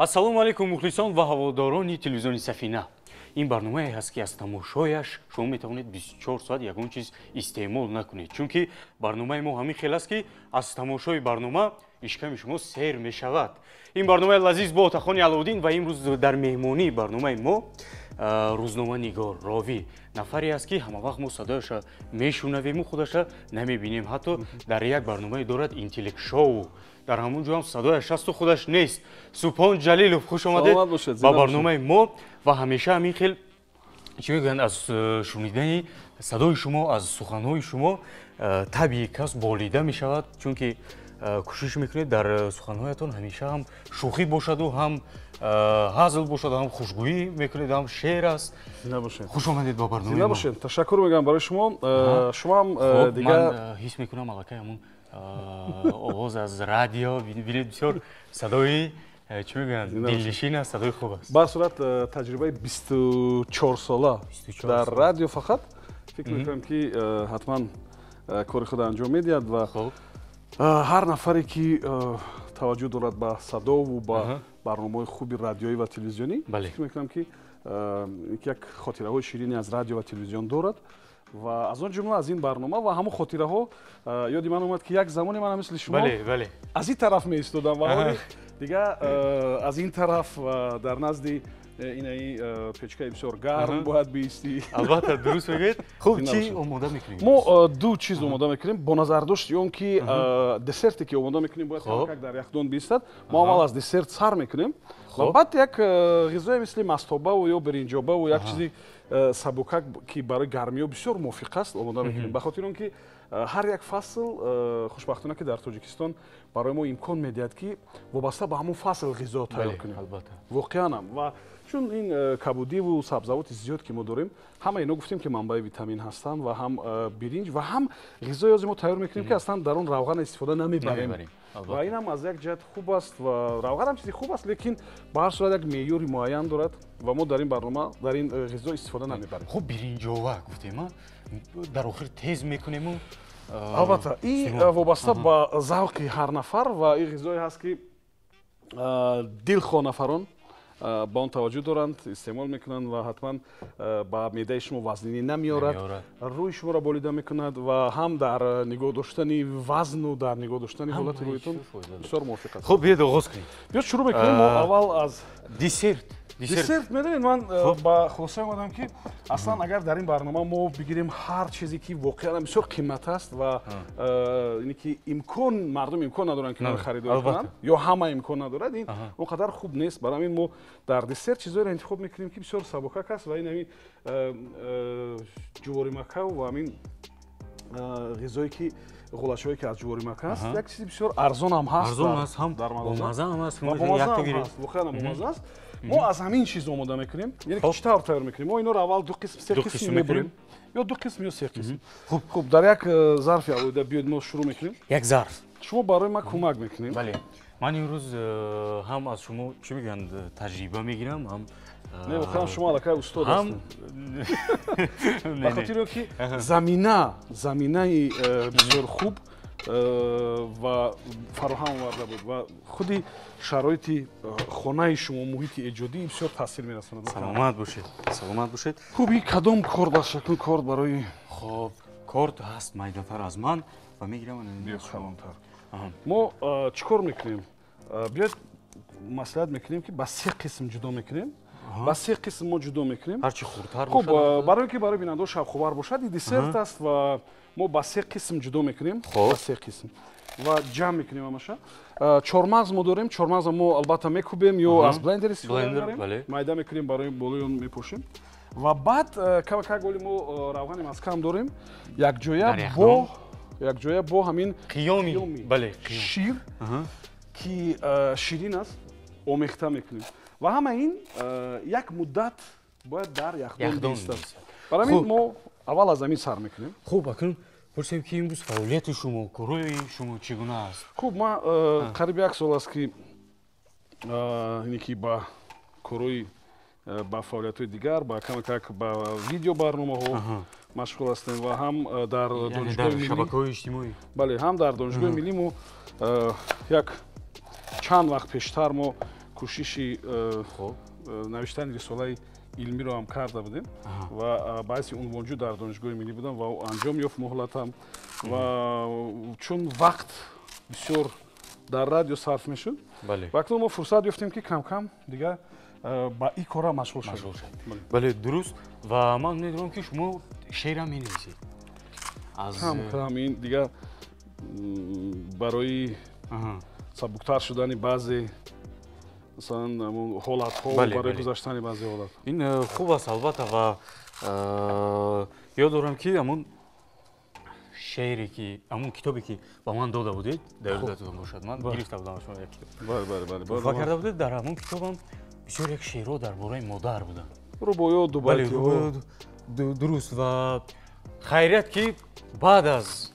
Ассалому алайкум, мухлисон ва ҳаводорони телевизиони Сафина. Ин барномае ҳаст, ки аз тамошояш шумо метавонед 24 соат ягон чиз истеъмол накунед, чунки барномаи мо ҳамин хел аст, ки аз тамошои барнома ишками шумо сер мешавад. Ин барномаи лазиз бо Отахони Алоуддин, ва имрӯз дар меҳмонии барномаи мо рӯзноманигор, ровӣ, нафаре аст, ки ҳамавақт мо садояша мешунавему худаша намебинем. Ҳатто дар як барномае дорад, Интеллект шоу, дар ҳамон ҷо ҳам садояш ҳасту худаш нест. Субҳон Ҷалилов, хуш омадед ба барномаи мо. Ва ҳамеша ҳамин хел, чӣ мегӯянд, аз шунидани садои шумо, аз суханҳои шумо табъи кас болида мешавад, чунки кӯшиш мекунед, дар суханҳоятон ҳамеша ҳам шӯхӣ бошаду, ҳам ҳазл бошад, ҳам хушгӯӣ мекунед, ҳам шеър аст. Хуш омадед ба барномаи. Зинда бошед, ташаккур мегӯям барои шумо. Шумо ҳам дигар ман ҳис мекунам, аллакай ҳамун овоз аз радио бинед, бисёр садои, чӣ мегӯянд, дилнишин аст, садои хуб аст. Ба ҳар сурат, таҷрибаи 24 сола дар радио фақат, фикр мекунам, ки ҳатман кори худро анҷом медиҳад. Ва ҳар нафаре, ки таваҷҷӯҳ дорад ба садову ба барномаҳои хуби радиоӣ ва телевизионӣ, фикр мекунам, ки як хотираҳои ширине аз радио ва телевизион дорад ва аз он ҷумла аз ин барнома. Ва ҳамон хотираҳо ёди ман омад, ки як замоне ман мисли шумо аз ин тараф меистодам ва дигар аз ин тараф, дар назди инаи печкаи бисёр гарм бояд биистӣ. Албатта, дуруст мегӯед. Хуб, чӣ омода мекунем? Мо ду чиз омода мекунем. Бо назардошти он ки десерте, ки омода мекунем, бояд как дар яхдон биистад, мо аввал аз десерт сар мекунем ва баъд як ғизое мисли мастобаву ё биринҷобаву як чизи сабукак, ки барои гармиҳо бисёр мувофиқ аст, омода мекунем. Ба хотири он ки ҳар як фасл, хушбахтона, ки дар Тоҷикистон барои мо имкон медиҳад, ки вобаста ба ҳамон фасл ғизо тайёр кунем. Воқеанам, ва чун ин кабудиву сабзавоти зиёд, ки мо дорем, ҳама ино, гуфтем, ки манбаи витамин ҳастанд, ва ҳам биринҷ, ва ҳам ғизои ози мо тайёр мекунем, ки аслан дар он равған истифода намебарем, ва ин ҳам аз як ҷиҳат хуб аст. Ва равған ҳам чизи хуб аст, лекин ба ҳар сурат як меъёри муайян дорад ва мо дар ин барнома, дар ин ғизо истифода намебарем. Хуб, биринҷова гуфтем, дар охир тез мекунему. Албатта, ин вобаста ба завқи ҳар нафар, ва ин ғизое ҳаст, ки дилхоҳ нафарон ба он таваҷҷӯҳ доранд, истеъмол мекунанд ва ҳатман ба меъдаи шумо вазнинӣ намеорад, рӯи шуморо болида мекунад ва ҳам дар нигоҳ доштани вазну дар нигоҳ доштани ҳолати рӯитон бисёр мувофиқ аст. Хуб, биёед, оғоз кунем. Биёд, шурӯъ мекунем. Мо аввал аз десерт. Десерт. Медонед, ман ба хулоса омадам, ки аслан агар дар ин барнома мо бигирем ҳар чизе, ки воқеан бисёр қимат аст ва ине ки имкон, мардум имкон надоранд, ки харидорӣ кунанд, ё ҳама имкон надорад, ин он қадар хуб нест. Барои ҳамин мо дар десерт чизҳоеро интихоб мекунем, ки бисёр сабукак аст, ва ин ҳамин ҷуворимакав ва ҳамин ғизое, ки ғулачҳое, ки аз ҷуворимака аст, як чизи бисёр арзон ҳам ҳаст. Арзон аст, ҳам бомаза ҳам аст. Воқеан бомаза аст. Мо аз ҳамин чиз омода мекунем. Яъне ки чӣ тавр тайёр мекунем? Мо инҳоро аввал ду қисм, се қисм мебурем, ё ду қисм, ё се қисм. Хуб, дар як зарфи алоҳида биёед, мо шурӯъ мекунем. Як зарф. Шумо барои ман кӯмак мекунем. Бале, ман имрӯз ҳам аз шумо, чӣ мегӯянд, таҷриба мегирам, ҳам Не, воқеан шумо аллакай устод ҳастед, ба хотири он ки заминаи бисёр хуб ва фароҳам оварда буд ва худи шароити хонаи шумо, муҳити эҷодӣ бисёр таъсир мерасонад. Саломат бошед, саломат бошед. Хуб, и кадом корд аст? Шакли корд барои Хуб, корд ҳаст майдатар аз ман ва мегирам. Калонтар. Мо чӣ кор мекунем? Биёед, маслиҳат мекунем, ки ба се қисм ҷудо мекунем. Ба се қисм мо ҷудо мекунем. Ҳарчи хурдтар. Хуб, барои ки барои бинандаҳо шавқовар бошад, и десерт аст ва мо ба се қисм ҷудо мекунем, ба се қисм, ва ҷамъ мекунем ҳамаша. Чормағз мо дорем. Чормағза мо албатта мекӯбем ё аз блендер истифода мебарем, майда мекунем, барои болои он мепошем. Ва баъд камакак оли мо равғани маскам дорем, якҷоя бо ҳамин қиёми, бале. Шир, ки ширин аст, омехта мекунем ва ҳама ин як муддат бояд дар яхдон биистад. Барои ҳамин мо аввал аз ҳамин сар мекунем. Хуб, акнун пурсем, ки имрӯз фаъолияти шумо, корҳои шумо чӣ гуна аст? Хуб, ман қариб як сол аст, ки ине ки ба корҳои, ба фаъолиятҳои дигар, ба камакак ба видеобарномаҳо машғул ҳастем ва ҳам дар донишгоҳи шабакаҳои иҷтимоӣ. Бале, ҳам дар Донишгоҳи миллӣ мо як чанд вақт пештар мо Кӯшиши навиштани рисолаи илмиро ҳам карда будем ва ба ҳайси унвонҷӯ дар Донишгоҳи миллӣ будам ва анҷом ёфт муҳлатам. Ва чун вақт бисёр дар радио сарф мешуд, ва акнун мо фурсат ёфтем, ки кам-кам дигар ба ин кора машғул шавем. Бале, дуруст. Ва ман медонам, ки шумо шеърам менависед. Кам-кам ин дигар барои сабуктар шудани баъзе, масалан, ҳолатҳо, барои гузаштани баъзе ҳолат. Ин хуб аст, албатта. Ва ёд дорам, ки ҳамун шеъре, ки ҳамун китобе, ки ба ман дода будед, дар ёдатон бошад, ман гирифта будам аз шумо як китоб. Туҳфа карда будед, дар ҳамун китобам бисёр як шеърҳо дар бораи модар буданд. Рубоёт, дубайтиҳо. Дуруст. Ва хайрият, ки баъд аз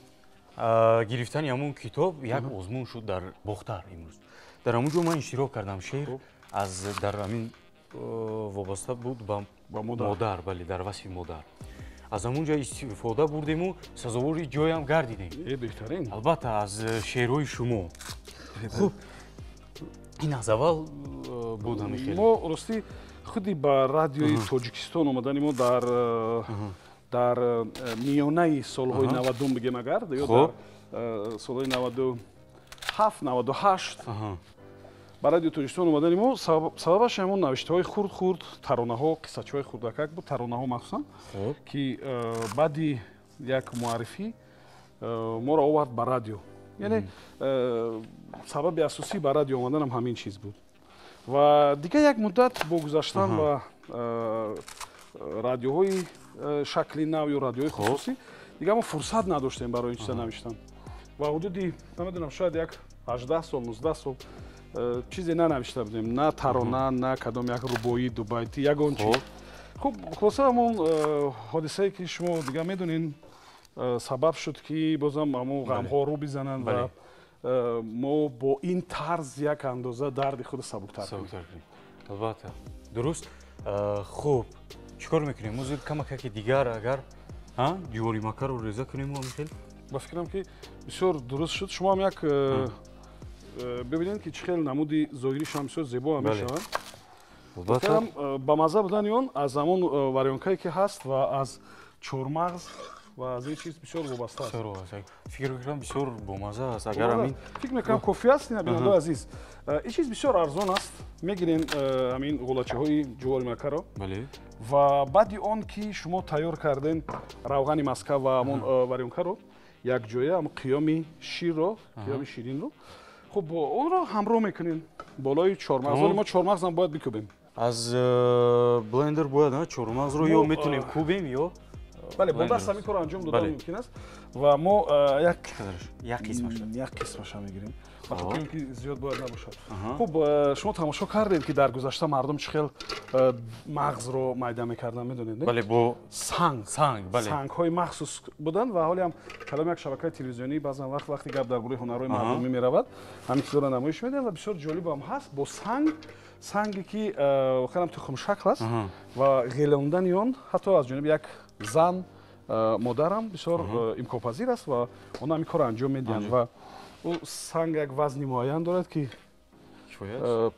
гирифтани ҳамун китоб як озмун шуд дар Бохтар имрӯз. Дар ҳамун ҷо ман иштирок кардам. Шеър аз дар ҳамин вобаста буд ба модар, бале, дар васфи модар. Аз ҳамун ҷо истифода бурдему сазовори ҷоям гардидем. Беҳтарин. Албатта, аз шеърҳои шумо. Хуб, ин аз аввал буд ҳамин хеле. Мо ростӣ худи ба Радиои Тоҷикистон омадани мо дар миёнаи солҳои 90-ум, бигем агар, ё дар солҳои 97, 98 ба Радиои Тоҷикистон омадани мо сабабаш ҳамон навиштаҳои хурд-хурд, таронаҳо, қиссачаҳои хурдакак буд, таронаҳо махсусан, ки баъди як муаррифӣ моро овард ба радио. Яъне сабаби асосӣ ба радио омаданам ҳамин чиз буд. Ва дигар як муддат бо гузаштан ба радиоҳои шакли нав ё радиоҳои хусусӣ дигар мо фурсат надоштем барои ин чиза навиштан. Ва ҳудуди, намедонам, шояд як 18 сол, 19 сол чизе нанавишта будем, на тарона, на кадом як рубоӣ, дубайтӣ, ягон чиз. Хуб, хулоса, ҳамон ҳодисае, ки шумо дигар медонед, сабаб шуд, ки бозам ҳамон ғамҳо рӯ бизананд ва мо бо ин тарз як андоза дарди худро сабуктар кунем. Албатта, дуруст. Хуб, чӣ кор мекунем? Ҳозир камакаки дигар агар ҷуворимакаро реза кунем ҳамин хел? Ба фикрам, ки бисёр дуруст шуд. Шумо ҳам як бибинед, ки чӣ хел намуди зоҳиришам бисёр зебо мешавад. Ба мазза будани он аз ҳамон варёнкае, ки ҳаст, ва аз чормағз ва аз ин чиз бисёр вобаста аст. Фикр мекунам, бисёр бомазза аст. Агар ҳамин фикр мекунам, кофӣ аст. Ина, бинандаои азиз, ин чиз бисёр арзон аст. Мегирем ҳамин ғулачаҳои ҷуворимакаро ва баъди он ки шумо тайёр карден равғани маска ва ҳамон варёнкаро якҷоя, ҳамон қиёми ширро, қиёми ширинро, хуб, онро ҳамроҳ мекунем болои чормағз. Мо чормағзам бояд бикӯбем. Аз блендер бояд чормағзро ё метавонем кӯбем, ё Бале, бо даст ҳамин корро анҷом додан мумкин аст. Ва мо як як қисмаша мегирем, ба хотири он ки зиёд бояд набошад. Хуб, шумо тамошо кардед, ки дар гузашта мардум чӣ хел мағзро майда мекарданд, медонед? Бале, бо санг. Санг, бале. Сангҳои махсус буданд. Ва ҳоле ҳам каломи як шабакаи телевизионӣ баъзан вақт, вақте гап дар бораи ҳунарҳои мардумӣ меравад, ҳамин чизҳоро намоиш медиҳанд ва бисёр ҷолибам ҳаст, бо санг, санге ки охирам тухмшакл аст, ва ғелондани он ҳатто аз ҷониби як зан, модарам бисёр имконпазир аст ва онҳо ҳамин корро анҷом медиҳанд. Ва ӯ санг як вазни муайян дорад, ки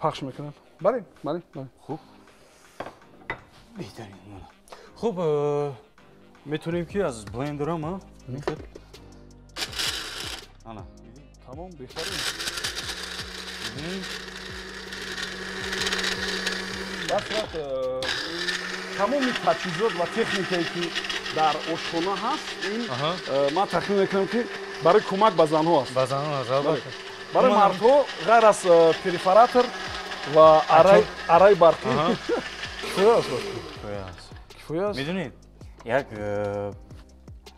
пахш мекунад. Бале, бале. Хуб, беҳтарин. Хуб, метавонем, ки аз блендерам ана. Тамом, беҳтарин. Дар сурат тамоми таҷҳизот ва техникае, ки дар ошхона ҳаст, ин ман тахмин мекунам, ки барои кӯмак ба занҳо аст. Ба занҳо аст, албатта. Барои мардҳо ғайр аз перфоратор ва араи барқӣ кифоя аст. Кифоя аст. Кифоя аст. Медонед, як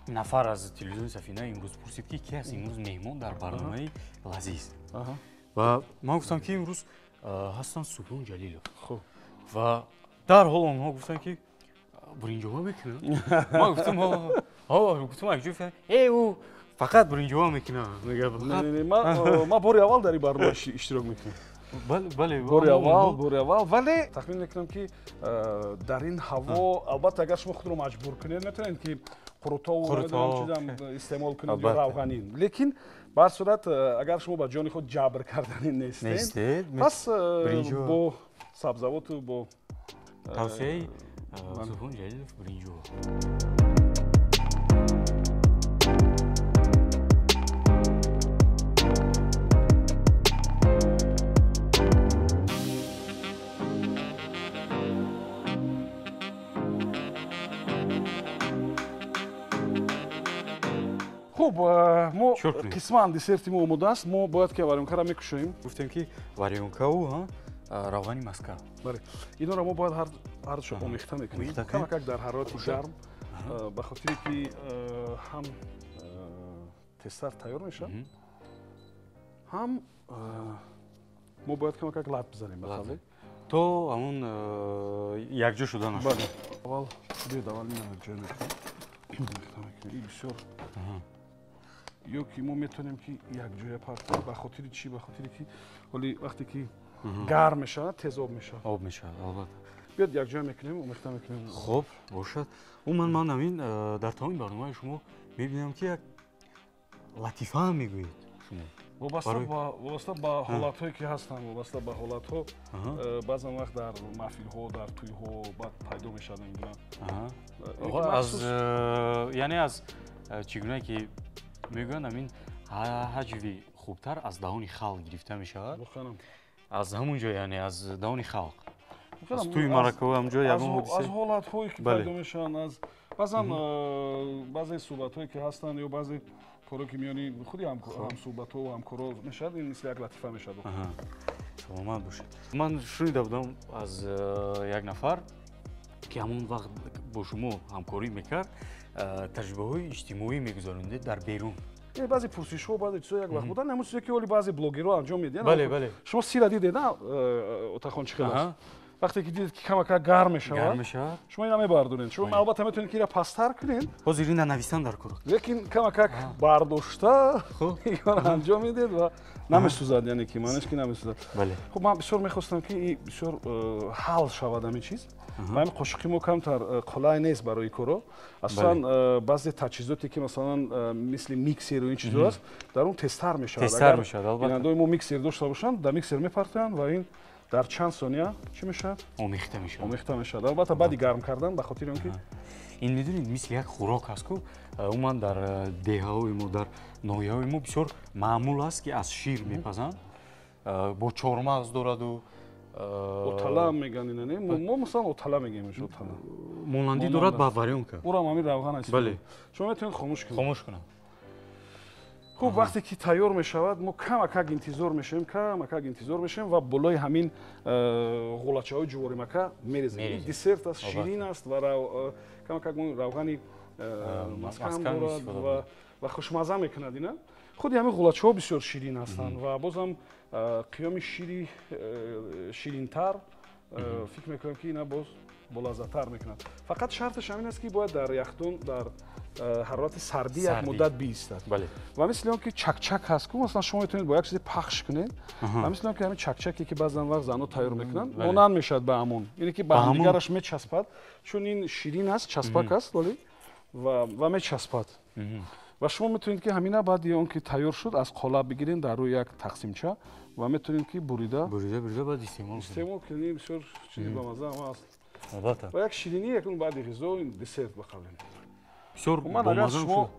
нафар аз телевизиони Сафина имрӯз пурсид, ки ки аст имрӯз меҳмон дар барномаи Лазиз, ва ман гуфтам, ки имрӯз ҳастанд Субҳон Ҷалилов. Ва дарҳол онҳо гуфтанд, ки буринҷоба мекунад. Ман гуфтам, гуфтам, акҷо э ӯ фақат буринҷоба мекунад. Ман бори аввал дар ин барнома иштирок мекунам. Бале. Бори аввал, бори аввал. Вале тахмин мекунам, ки дар ин ҳаво, албатта, агар шумо худро маҷбур кунед, метавонед, ки қурутову чизам истеъмол кунед ё равғанин, лекин Ба ҳар сурат, агар шумо ба ҷони худ ҷабр карданӣ нестед, пас бо сабзавоту бо тавсияи Субҳон Ҷалилов биринҷо. Хуб, мо қисман десерти мо омода аст. Мо бояд ки варёнкаро мекушоем. Гуфтем ки варёнкау равғани маска. Бале, инора мо бояд ҳардушо омехта мекунем, камакак дар ҳарорати гарм, ба хотире ки ҳам тезтар тайёр мешавад, ҳам мо бояд камакак лат бизанем то ҳамон якҷо шуданаш. Бале, аввал биёед, аввал ина якҷоя мекунем, омехта мекунем. Ин бисёр ё ки мо метавонем ки якҷоя партоем. Ба хотири чӣ? Ба хотире ки ҳоли вақте ки гарм мешавад, тез об мешавад. Об мешавад, албатта. Биёд якҷоя мекунем, омехта мекунем. Хуб, бошад. Умуман ман ҳамин дар тамоми барномаи шумо мебинам ки як латифа ҳам мегӯед шумо. Вобаста ба ҳолатҳое ки ҳастанд, вобаста ба ҳолатҳо, баъзан вақт дар маҳфилҳо, дар тӯйҳо баъд пайдо мешавад ин гуна. Аз яъне аз чӣ гуна ки мегӯянд, ҳамин ҳаҷви хубтар аз даҳони халқ гирифта мешавад. Аз ҳамон ҷо, яъне аз даҳони халқ, аз тӯи маъракаҳо, ҳамҷо ягон ҳодиса, аз ҳолатҳое ки пайдо мешаванд, аз баъзан баъзе суҳбатҳое ки ҳастанд ё баъзе корҳое ки миёни худи ҳамсуҳбатҳо ва ҳамкорҳо мешавад, ин мисли як латифа мешавад. Саломат бошед. Ман шунида будам аз як нафар ки ҳамон вақт бо шумо ҳамкорӣ мекард, таҷрибаҳои иҷтимоӣ мегузаронидед дар берун. Баъзе пурсишҳо, баъзе чизҳо як вақт буданд, ҳамон чизе ки ҳоли баъзе блогерҳо анҷом медиҳанд. Бале, бале. Шумо сира дидед, на Отахон чӣ хел аст? Вақте ки дидед ки камакак гарм мешавад, шумо ина мебардоред. Шумо албатта метавонед ки ира пасттар кунед. Ҳозир ина нависан дар кор. Лекин камакак бардошта ин корро анҷом медиҳед ва намесӯзад, яъне ки маъниш ки намесӯзад. Хуб, ман бисёр мехостам ки ин бисёр ҳал шавад ҳамин чиз. Ва ҳамин қошуқи мо камтар қулай нест барои корро. Асосан баъзе таҷҳизоте ки масалан мисли миксеру ин чизҳо аст, дар он тезтар мешавад. Тезтар мешавад, албатта. Бинандаои мо миксер дошта бошанд, дар миксер мепартоянд ва ин дар чанд сония чӣ мешавад? Омехта мешавад. Омехта мешавад. Албатта баъди гарм кардан, ба хотири он ки ин медонед мисли як хӯрок аст ку, умуман дар деҳаҳои мо, дар ноҳияҳои мо бисёр маъмул аст ки аз шир мепазанд, бо чормағз дораду отала мегӯянд ина, не? Мо масалан отала мегӯем, отала. Монандӣ дорад ба варёнка. Урам ҳамин равған аст. Бале. Шумо метавонед хомӯш кунед. Хомӯш кунам. Хуб, вақте ки тайёр мешавад, мо камакак интизор мешавем, камакак интизор мешавем ва болои ҳамин ғулачаҳои ҷуворимака мерезем. Ин десерт аст, ширин аст ва камакак равғани маска ҳам дорад ва хушмаза мекунад ина. Худи ҳамин ғулачаҳо бисёр ширин ҳастанд ва бозам қиёми шири ширинтар фикр мекунам ки ина боз болаззаттар мекунад. Фақат шарташ ҳамин аст ки бояд дар яхдон дар ҳарорати сардӣ як муддат биистад. Ва мисли он ки чакчак ҳаст ку, масалан шумо метавонед бо як чизе пахш кунед, ва мисли он ки ҳамин чакчаке ки баъзан вақт занҳо тайёр мекунанд, монанд мешавад ба ҳамон, яъне ки ба ҳамдигараш мечаспад, чун ин ширин аст, часпак аст ва мечаспад. Ва шумо метавонед ки ҳамина баъди он ки тайёр шуд аз қолаб бигиред дар рӯи як тақсимча ва метавонед ки бурида бурида баъд истеъмол кунед. Бисёр чизи бамаза ҳам аст. Албатта. Ва як ширинӣ якун баъди ғизо, ин десерт ба қавле. Бисёр агар шумо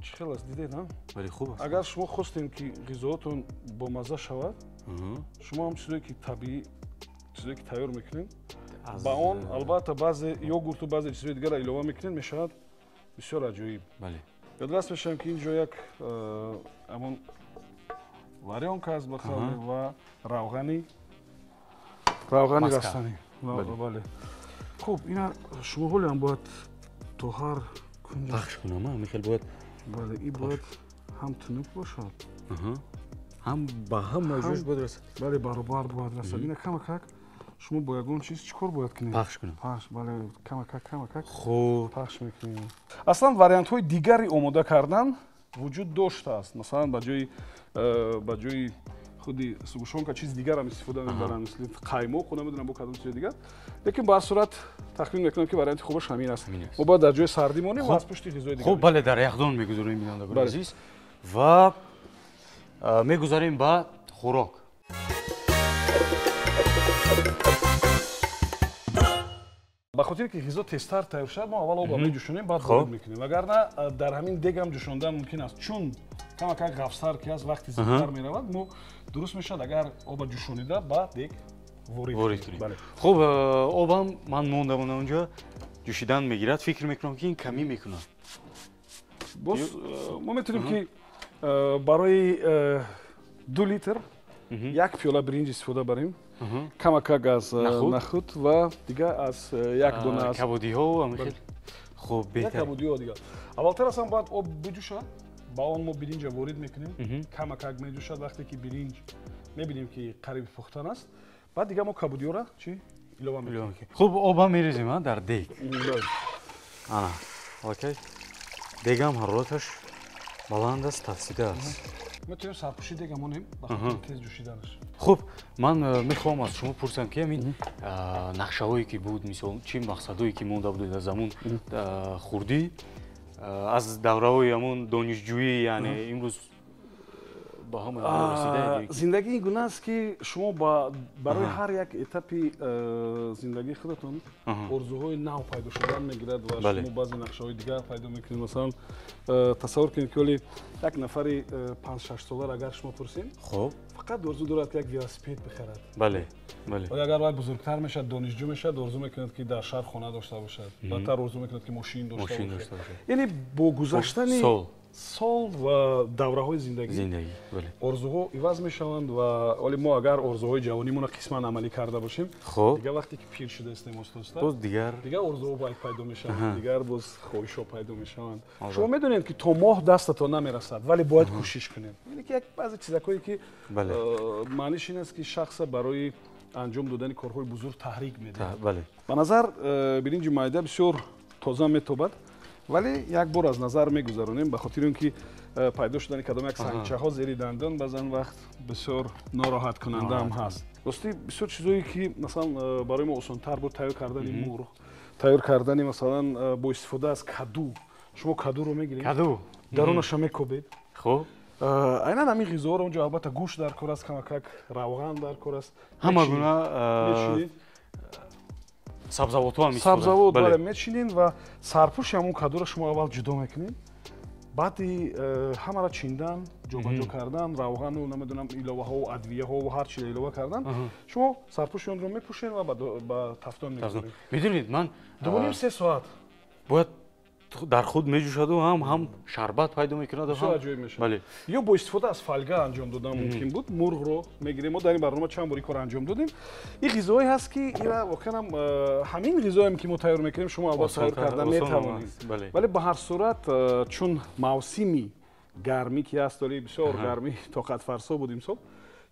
чӣ хел аст, дидед, ҳа? Бале, хуб аст. Агар шумо хостем ки ғизоотон бомаза шавад, шумо ҳам чизое ки табиӣ, чизое ки тайёр мекунед, ба он албатта баъзе йогурту баъзе чизои дигарро илова мекунед, мешавад бисёр аҷоиб. Бале. Ёдрас мешавам ки ин ҷо як ҳамон варёнка аст ба қавле ва равғани растанӣ. Бале. Хуб, ина шумо ҳоле ҳам бояд то ҳар кунҷ пахш кунам, ҳамин хел бояд. Бале, ин бояд ҳам тунук бошад, ҳам ба ҳама ҷош бояд расад. Бале, баробар бояд расад. Ина камакак шумо бо ягон чиз чӣ кор бояд кунед? Пахш кунам. Пахш, бале, камакак, камакак. Хуб, пахш мекунем. Аслан вариантҳои дигари омода кардан вуҷуд доштааст. Масалан, ба ҷои худи сгущёнка чиз дигарам истифода мебаранд, мисли қаймоқ, намедонам бо кадом чизи дигар. Лекин ба ҳар сурат тахмин мекунам ки варианти хубаш ҳамин аст. Мо бояд дар ҷои сардӣ монем ва аз пушти ғизои дигар. Хуб, бале, дар яхдон мегузорем, бинандагони азиз. Ва мегузарем ба хӯрок. Ба хотире ки ғизо тезтар тайёр шавад, мо аввал обро меҷӯшонем, баъд ворид мекунем. Вагарна дар ҳамин дег ҳам ҷӯшондан мумкин аст, чун камакак ғафстар ки аст, вақти зудтар меравад, мо дуруст мешавад агар обро ҷӯшонида ба дег ворид кунем. Хуб, обам ман мондам онҷо ҷӯшидан мегирад, фикр мекунам ки ин камӣ мекунад. Боз мо метавонем ки барои 2 литр як пиёла биринҷ истифода барем, камакак аз нахуд ва дигар аз як дона аз кабудиҳо. Хуб, беҳтар кабудиҳо дигар. Аввалтар аз ҳам бояд об биҷӯшад, ба он мо биринҷа ворид мекунем, камакак меҷӯшад. Вақте ки биринҷ мебинем ки қариби пухтан аст, баъд дигар мо кабудиҳоро чӣ илова мекунем. Хуб, обам мерезем дар дег. Ана, окей, дегам ҳарораташ баланд аст, тафсида аст. Метавонем сарпӯши дега монем ба хотири тез ҷӯшиданаш. Хуб, ман мехоҳам аз шумо пурсам ки ҳамин нақшаҳое ки буд, мисол чӣ мақсадҳое ки монда будед аз замон хурдӣ, аз давраҳои ҳамон донишҷӯӣ, яъне имрӯз ба ҳама расидаед? Зиндагӣ ин гуна аст ки шумо барои ҳар як этапи зиндагии худатон орзуҳои нав пайдо шудан мегирад ва шумо баъзе нақшаҳои дигар пайдо мекунед. Масалан, тасаввур кунед ки оли як нафари 5-6 соларо агар шумо пурсем, фақат орзу дорад ки як велосипед бихарад. Оё агар вай бузургтар мешавад, донишҷӯ мешавад, орзу мекунад ки дар шаҳр хона дошта бошад, баъдтар орзу мекунад ки мошин дошта бошад. Яъне бо гузаштани сол ва давраҳои зиндагӣ орзуҳо иваз мешаванд. Ва оли мо агар орзуҳои ҷавонимонро қисман амалӣ карда бошем, дигар вақте ки пир шудаистем оста-оста, дигар орзуҳо бояд пайдо мешаванд, дигар боз хоҳишҳо пайдо мешаванд. Шумо медонед ки то моҳ дастатон намерасад, вале бояд кӯшиш кунем. Яъне ки як баъзе чизакое ки маъниш ин аст ки шахса барои анҷом додани корҳои бузург таҳрик медиҳад. Ба назар биринҷи майда бисёр тоза метобад, вале як бор аз назар мегузаронем ба хотири он ки пайдо шудани кадом як сангчаҳо зери дандон баъзан вақт бисёр нороҳаткунанда ҳам ҳаст. Ростӣ бисёр чизое ки масалан барои мо осонтар буд тайёр кардани мурғ, тайёр кардани масалан бо истифода аз каду. Шумо кадуро мегиред, дарунаша мекобед. Хуб, айнан ҳамин ғизоҳоро онҷо албатта гӯшт дар кор аст, камакак равған дар кор аст, ҳама гуна сабзавотҳо ҳам сабзавот бале мечинед ва сарпӯши ҳамон кадуро шумо аввал ҷудо мекунед, баъди ҳамаро чиндан, ҷобаҷо кардан, равғану намедонам иловаҳову адвияҳову ҳар чиро илова кардан, шумо сарпӯши онро мепӯшед ва ба тафтон мегузоред. Медонед, ман 2,5-3 соат бояд дар худ меҷӯшаду ҳам шарбат пайдо мекунад. Бисёр аҷоиб мешавад. Ё бо истифода аз фольга анҷом додан мумкин буд. Мурғро мегирем, мо дар ин барнома чанд бор ин корро анҷом додем. Ин ғизоҳое ҳаст ки ира воқеан ҳам ҳамин ғизоем ки мо тайёр мекунем, шумо албатта тайёр карда метавонед, вале ба ҳар сурат чун мавсими гармӣ ки ҳаст, вале бисёр гармӣ тоқатфарсо буд имсол,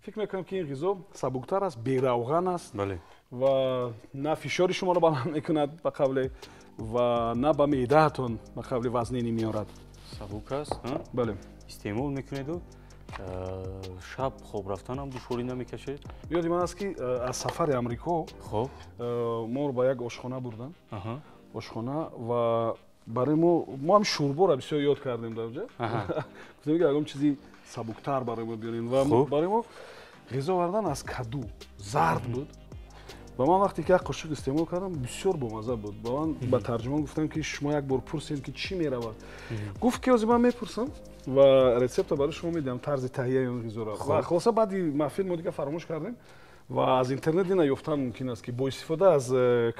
фикр мекунам ки ин ғизо сабуктар аст, беравған аст ва на фишори шуморо баланд мекунад ба қавле ва на ба меъдаатон ба қавли вазнинӣ меорад. Сабук аст, бале, истеъмол мекунеду шаб хоб рафтанам душворӣ намекашед. Ёди ман аст ки аз сафари Амрико моро ба як ошхона бурданд, ошхона, ва барои мо ҳам шӯрборо бисёр ёд кардем дар онҷа. Гуфтем ки ягон чизи сабуктар барои мо биёрем ва барои мо ғизо овардан аз каду зард буд. Ва ман вақте ки як қошуқ истеъмол кардам, бисёр бомазза буд. Ба ман ба тарҷумон гуфтам ки шумо як бор пурсед ки чӣ меравад. Гуфт ки ҳозир ман мепурсам ва рецепта барои шумо медиҳам, тарзи таҳияи он ғизоро. Ва хулоса баъди маҳфил мо дигар фаромӯш кардем ва аз интернет ина ёфтан мумкин аст ки бо истифода аз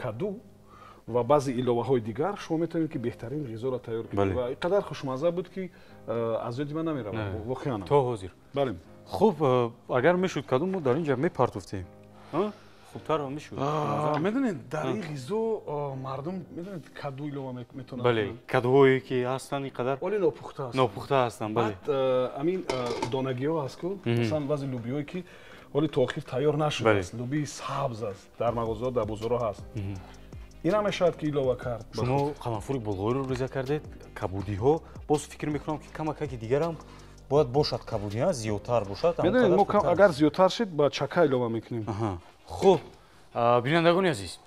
каду ва баъзе иловаҳои дигар шумо метавонед ки беҳтарин ғизоро тайёр кунед. Ва ин қадар хушмазза буд ки аз ёди ман намеравад воқеан. То ҳозир. Бале. Хуб, агар мешуд каду мо дар ин ҷо мепартофтем. Хубтар мешуд. Медонед, дар ин ғизо мардум медонед каду илова метавонанд. Бале, кадуҳое ки ҳастанд ин қадар оле нопухта ҳастанд. Нопухта ҳастанд, бале. Баъд ҳамин донагиҳо ҳаст ку, масалан баъзе лӯбиҳое ки ҳоле то охир тайёр нашудааст, лӯбии сабз аст, дар мағозаҳо, дар бозорҳо ҳаст. Ин ҳам мешавад ки илова кард. Шумо қаламфури булғориро реза кардед, кабудиҳо, боз фикр мекунам ки камакаки дигарам бояд бошад кабудиҳо, зиёдтар бошад. Медонед, мо агар зиёдтар шид ба чака илова мекунем. Хуб, бинандагони азиз,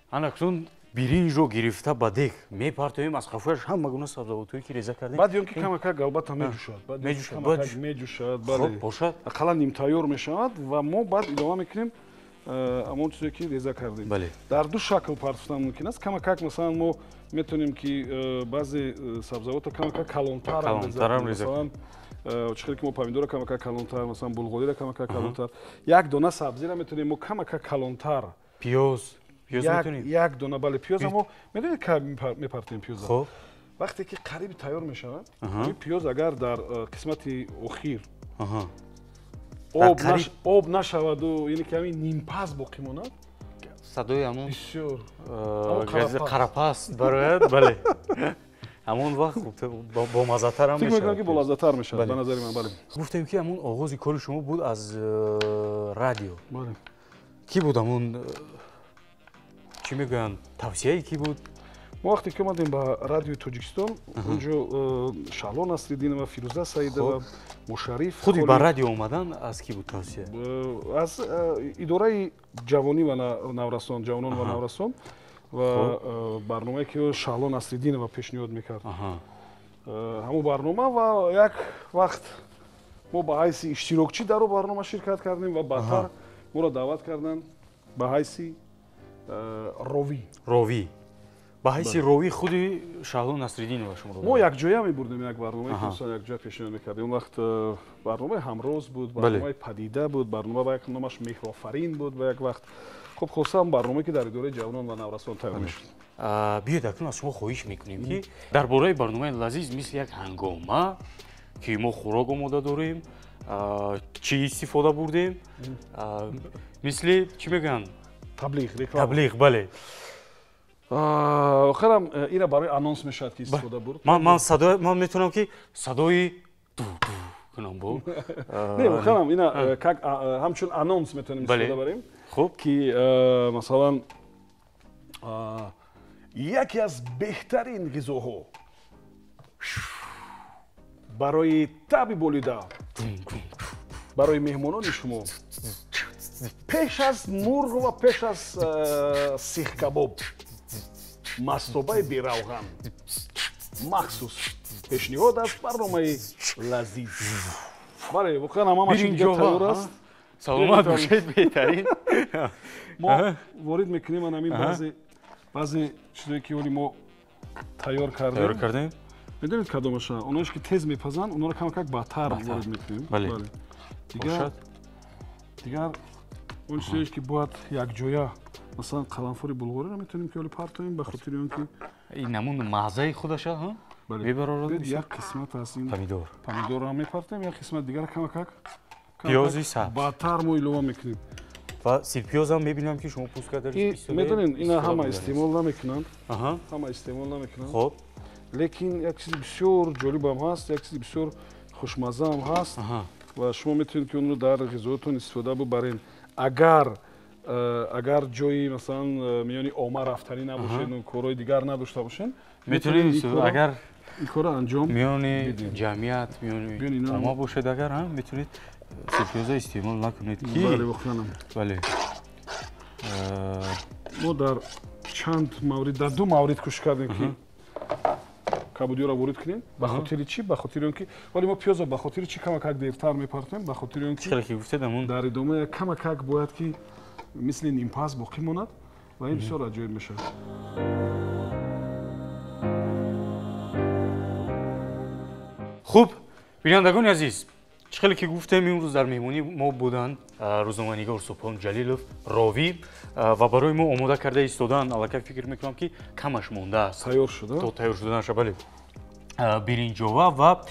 ана акнун биринҷро гирифта ба дег мепартоем, аз қафояш ҳама гуна сабзавотҳое ки реза кардем. Баъд он ки камакак албатта меҷӯшад, меҷӯшад, бале, бошад, ақаллан нимтайёр мешавад ва мо баъд идома мекунем ҳамон чизе ки реза кардем. Дар ду шакл партофтан мумкин аст. Камакак масалан мо метавонем ки баъзе сабзавотро камакак калонтарам реза кунем. Масалан чӣ хеле ки мо помидорро камакак калонтар, масалан булғориро камакак калонтар, як дона сабзиро метавонем мо камакак калонтар. Пиёз метавонем? Як дона, бале, пиёз мо медонед ки мепартем пиёзро. Вақте ки қариб тайёр мешавад, ин пиёз агар дар қисмати охир об нашаваду, яъне ки ҳамин нимпаз боқӣ монад, садои ҳамон бисёр қарапаст барояд, бале. Ҳамон вақт бомаззатарам мешавад. Фикр мекунам ки болаззатар мешавад, ба назари ман, бале. Гуфтем ки ҳамон оғози кори шумо буд аз радио. Бале. Кӣ буд ҳамон, чӣ мегӯянд, тавсияи кӣ буд? Мо вақте ки омадем ба радиои Тоҷикистон, онҷо Шаҳло Насриддинова, Фирӯза Саидова, Мушариф. Худи ба радио омадан аз кӣ буд тавсия? Аз идораи ҷавонӣ ва наврасон, ҷавонон ва наврасон ва барномае ки Шаҳло Насриддинова пешниҳод мекард. Ҳамон барнома ва як вақт мо ба ҳайси иштирокчӣ дар он барнома ширкат кардем ва баъдтар моро даъват карданд ба ҳайси ровӣ. Ровӣ. Ба ҳайси ровӣ худи Шаҳло Насриддинова шуморо мо якҷоя мебурдем, як барномае ки масалан якҷоя пешниҳод мекардем. Он вақт барномаи ҳамроз буд, барномаи падида буд, барнома ба як номаш Меҳрофарин буд ба як вақт. Хуб, хусусан барномае ки дар идораи ҷавонон ва наврасон тайёр мешуд. Биёед акнун аз шумо хоҳиш мекунем ки дар бораи барномаи лазиз мисли як ҳангома ки мо хӯрок омода дорем, чӣ истифода бурдем, мисли чӣ мегӯянд? Таблиғ, реклама. Таблиғ, бале. Охирам ира барои анонс мешавад ки истифода бурд. Ман садои, ман метавонам ки садои ду ду кунам бо. Не, охирам ина как ҳамчун анонс метавонем истифода барем. Хуб, ки масалан яке аз беҳтарин ғизоҳо барои таби болида, барои меҳмонони шумо пеш аз мурғ ва пеш аз сихкабоб мастобаи беравған махсус пешниҳод аз барномаи лазиз. Бале, воқеан ҳамааш инҷо тайёр аст. Саломат бошед, беҳтарин. Мо ворид мекунем ан ҳамин баъзе чизое ки оли мо тайёр кардем. Тайёр кардем? Медонед кадомаша? Оноеш ки тез мепазанд, онҳоро камакак баъдтар ворид мекунем. Бале. Дигар он чизое ки бояд якҷоя, масалан қаламфури булғориро метавонем ки оли партоем, ба хотири он ки ин намун маззаи худаша, мебарорад. Як қисмат аз ин помидор. Помидорро мепартоем, як қисмат дигар камакак пиёзи сабз баъдтар мо илова мекунем. Ва сирпиёзам мебинам ки шумо пӯст кардаед. Медонед, ина ҳама истеъмол намекунанд. Ҳама истеъмол намекунанд. Хуб. Лекин як чизи бисёр ҷолибам ҳаст, як чизи бисёр хушмаззаам ҳаст ва шумо метавонед ки онро дар ғизоотон истифода бубаред. Агар ҷои масалан миёни омма рафтанӣ набошед, корҳои дигар надошта бошед, метавонед агар ин корро анҷом миёни ҷамъият, миёни омма бошед, агар метавонед сирпиёза истеъмол накунед ки. Бале, воқеан. Бале. Мо дар чанд маврид, дар ду маврид кӯшиш кардем ки кабудиёро ворид кунем. Ба хотири чӣ? Ба хотири он ки вале мо пиёзро ба хотири чӣ камакак дертар мепартоем? Ба хотири он ки чӣ ки гуфтед ҳамон дар идома камакак бояд ки мисли нимпаз боқӣ монад ва ин бисёр аҷоиб мешавад. Хуб, бинандагони азиз, чӣ хеле ки гуфтем, имрӯз дар меҳмонии мо буданд рӯзноманигор Субҳон Ҷалилов, ровӣ, ва барои мо омода карда истодан, аллакай фикр мекунам ки камаш мондааст. Тайёр шуда? То тайёр шуданаша, бале. Биринҷова ва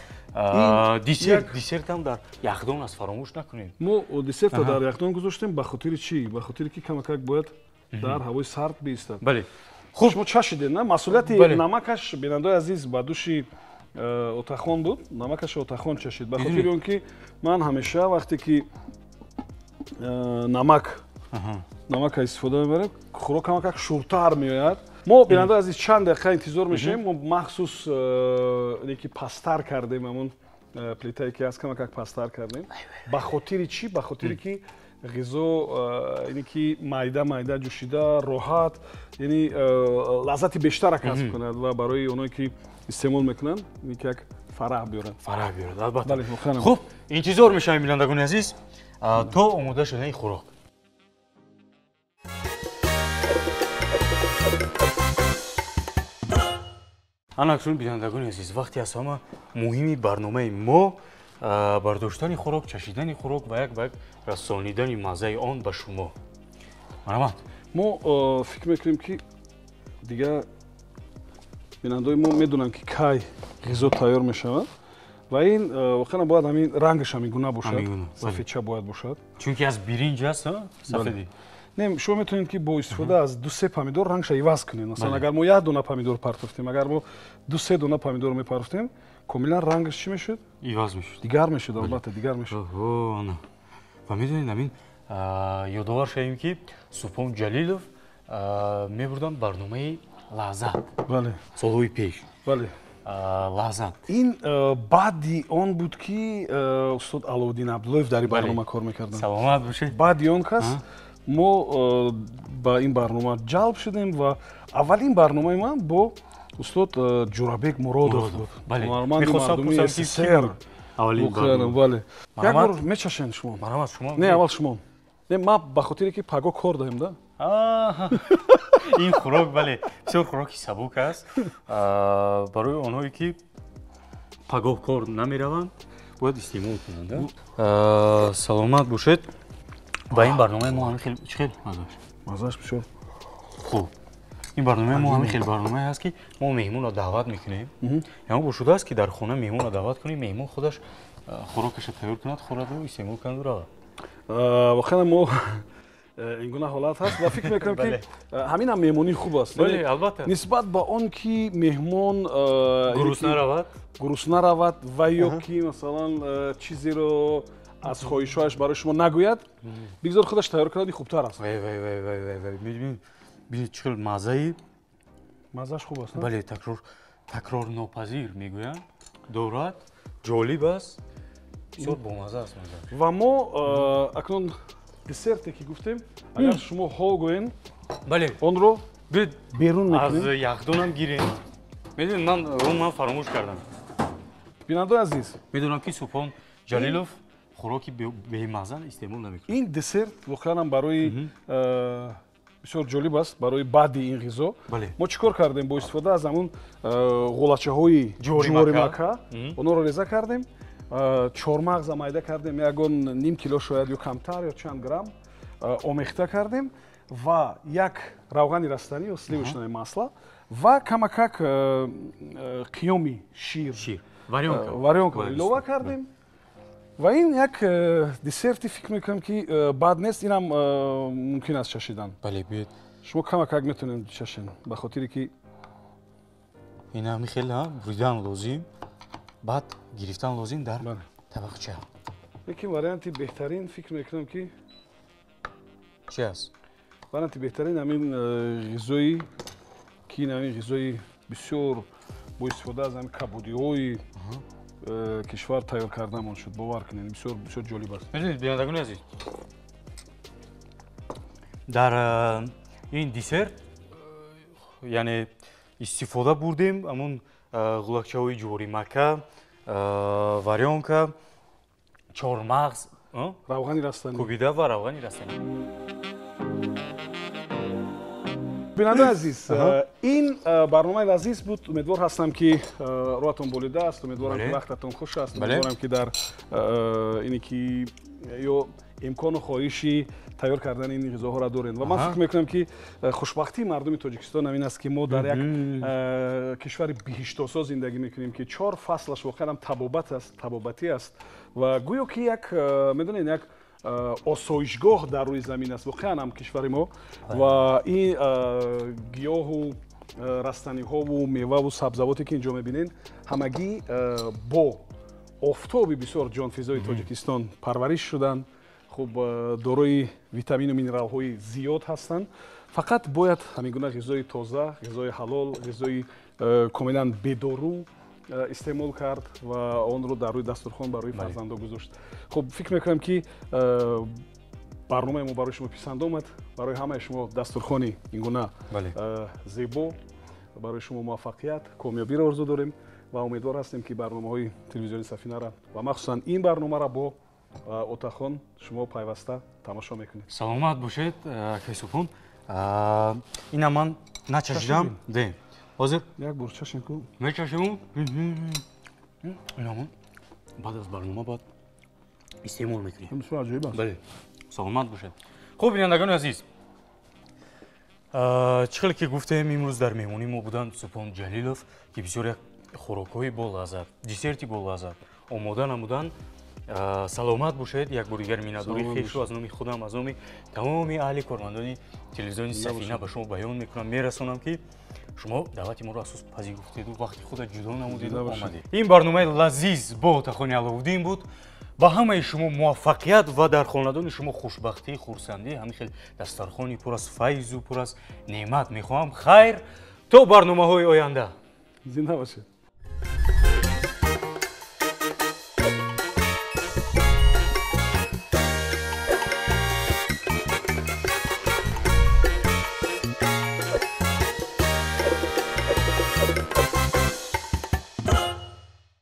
десертам дар яхдон аст, фаромӯш накунем. Мо десертро дар яхдон гузоштем ба хотири чӣ? Ба хотири ки камакак бояд дар ҳавои сард биистад. Бале. Хуб, шумо чашидед, на? Масъулияти намакаш, бинандаои азиз, ба души отахон буд, намакаш отахон чашид. Ба хотири он ки ман ҳамеша вақте ки намака истифода мебарем, хӯрок камакак шӯртар меояд. Мо бинандаои азиз чанд дақиқа интизор мешавем. Мо махсус ки пасттар кардем, ҳамон плитае ки ҳаст камакак пасттар кардем. Ба хотири чӣ? Ба хотири ки Ғизо яъне ки майда майда ҷӯшида роҳат, яъне лаззати бештара касб кунад ва барои оное ки истеъмол мекунанд, яъне ки як фараҳ биёрад. Фараҳ биёрад, албатта. Хуб, интизор мешавем, бинандагони азиз, то омода шудани хӯрок. Ана акнун, бинандагони азиз, вақте аз ҳама муҳими барномаи мо бардоштани хӯрок, чашидани хӯрок ва як ба як расонидани маззаи он ба шумо. Марҳамат. Мо фикр мекунем, ки дигар бинандаои мо медонанд, ки кай ғизо тайёр мешавад ва ин воқеан бояд ҳамин рангаш ҳамин гуна бошад, сафедча бояд бошад. Чунки аз биринҷ аст, сафедӣ. Не, шумо метавонед, ки бо истифода аз ду-се помидор рангша иваз кунед. Масалан, агар мо як дона помидор партофтем, агар мо ду-се дона помидор мепартофтем, комилан рангаш чӣ мешуд? Иваз мешуд. Дигар мешуд, албатта, дигар мешуд. Ва медонед, ҳамин ёдовар шавем, ки Субҳон Ҷалилов мебурданд барномаи Лаззат. Бале. Солҳои пеш. Бале. Лаззат. Ин баъди он буд, ки устод Аловуддин Абдуллоев дар ин барнома кор мекарданд. Саломат бошед. Баъди он кас мо ба ин барнома ҷалб шудем ва аввалин барномаи ман бо устод Ҷурабек Муродов буд. Ҳунарманди мардумии СССР. Бале. Як бор мечашед шумо? Марҳамат, шумо. Не, аввал шумо. Не, ман ба хотире ки паго кор даҳем, да? Ин хӯрок, бале, бисёр хӯроки сабук аст. Барои онҳое ки пагоҳ кор намераванд, бояд истеъмол кунанд. Саломат бошед. Ба ин барномаи мо ҳамин хел чӣ хел маззаш? Маззаш бисёр хуб. Ин барномаи мо ҳамин хел барномае аст, ки мо меҳмонро даъват мекунем. Яъне бошудааст, ки дар хона меҳмонро даъват кунем, меҳмон худаш хӯрокашро тайёр кунад, хӯраду истеъмол кунаду равад. Воқеан мо ин гуна ҳолат ҳаст ва фикр мекунам, ки ҳамин ҳам меҳмонии хуб аст. Бале, албатта. Нисбат ба он ки меҳмон гурусна равад, гурусна равад ва ё ки масалан чизеро аз хоҳишҳояш барои шумо нагӯяд, бигзор худаш тайёр кунад, ин хубтар аст. Вай вай вай вай вай вай, мебинед, бинед чӣ хел маззаи. Маззаш хуб аст. Бале, такрорнопазир мегӯянд, дорад, ҷолиб аст, бисёр бомазза аст маззаш. Ва мо акнун десерте ки гуфтем, агар шумо ҳо гӯен, бале, онро берун мекунем. Аз яхдонам гирем. Медонед, ман фаромӯш кардам. Бинандаои азиз, медонам, ки Субҳон Ҷалилов хӯроки бемазза истеъмол намекунад. Ин десерт воқеан барои бисёр ҷолиб аст, барои баъди ин ғизо. Мо чӣ кор кардем? Бо истифода аз ҳамун ғулачаҳои ҷуворимака онҳоро реза кардем, чормағза майда кардем, ягон ним кило шояд ё камтар ё чанд грамм омехта кардем ва як равғани растанӣ ё сливочное масло ва камакак қиёми шир, варёнка илова кардем. Ва ин як десерти, фикр мекунам, ки бад нест, инам мумкин аст чашидан. Бале, биёед. Шумо камакак метавонед чашед, ба хотире ки ин ҳами хел буридан лозим, баъд гирифтан лозим дар табақча. Лекин варианти беҳтарин, фикр мекунам, ки чи аст? Варианти беҳтарин ҳамин ғизои, ки ин ҳамин ғизои бисёр бо истифода аз ҳамин кабудиҳои кишвар тайёр кардаамон шуд. Бовар кунед, бисёр бисёр ҷолиб аст. Медонед, бинандагони азиз, дар ин десерт яъне истифода бурдем ҳамун ғулакчаҳои ҷуворимака, варёнка, чормағз, равғани растанӣ кӯбида ва равғани растанӣ. Бинандаи азиз, ин барномаи лазиз буд. Умедвор ҳастам, ки роҳатон болида аст, умедворам, ки вақтатон хуш аст, умедворам, ки дар ине ки ё имкону хоҳиши тайёр кардани ин ғизоҳоро доред. Ва ман фикр мекунам, ки хушбахтии мардуми Тоҷикистон ҳамин аст, ки мо дар як кишвари биҳиштосо зиндагӣ мекунем, ки чор фаслаш воқеан табобат аст, табобатӣ аст ва гӯё ки як, медонед, як осоишгоҳ дар рӯи замин аст воқеан ҳам кишвари мо. Ва ин гиёҳу растаниҳову меваву сабзавоте ки инҷо мебинед, ҳамагӣ бо офтоби бисёр ҷонфизои Тоҷикистон парвариш шуданд. Хуб, дорои витамину минералҳои зиёд ҳастанд. Фақат бояд ҳамин гуна ғизои тоза, ғизои ҳалол, ғизои комилан бедору истеъмол кард ва онро дар рӯи дастурхон барои фарзандо гузошт. Хуб, фикр мекунам, ки Барномаи мо барои шумо писанд омад. Барои ҳамаи шумо дастурхони ин гуна зебо, барои шумо муваффақият, комёбиро орзу дорем ва умедвор ҳастем, ки барномаҳои телевизиони Сафинара ва махсусан ин барномаро бо Отахон шумо пайваста тамошо мекунед. Саломат бошед, акай Субҳон. Ина ман начашидам, де ҳозир. Як бор чашем ку. Мечашему, инамон баъд аз барнома баъд истеъмол мекунем. Бисёр аҷоиб аст. Бале, саломат бошед. Хуб, бинандагони азиз, чӣ хеле ки гуфтем, имрӯз дар меҳмонии мо буданд Субҳон Ҷалилов, ки бисёр як хӯрокҳои болаззат, десерти болаззат омода намуданд. Саломат бошед. Як бори дигар миннатдории хешу аз номи худам, аз номи тамоми аҳли кормандони телевизиони Сафина ба шумо баён мекунам, мерасонам, ки шумо даъвати моро асос пазируфтеду вақти худа ҷудо намудеду омадед. Ин барномаи лазиз бо Отахони Аловуддин буд. Ба ҳамаи шумо муваффақият ва дар хонадони шумо хушбахтӣ, хурсандӣ, ҳамин хел дастархони пур аз файзу пур аз неъмат мехоҳам. Хайр, то барномаҳои оянда. Зинда бошед.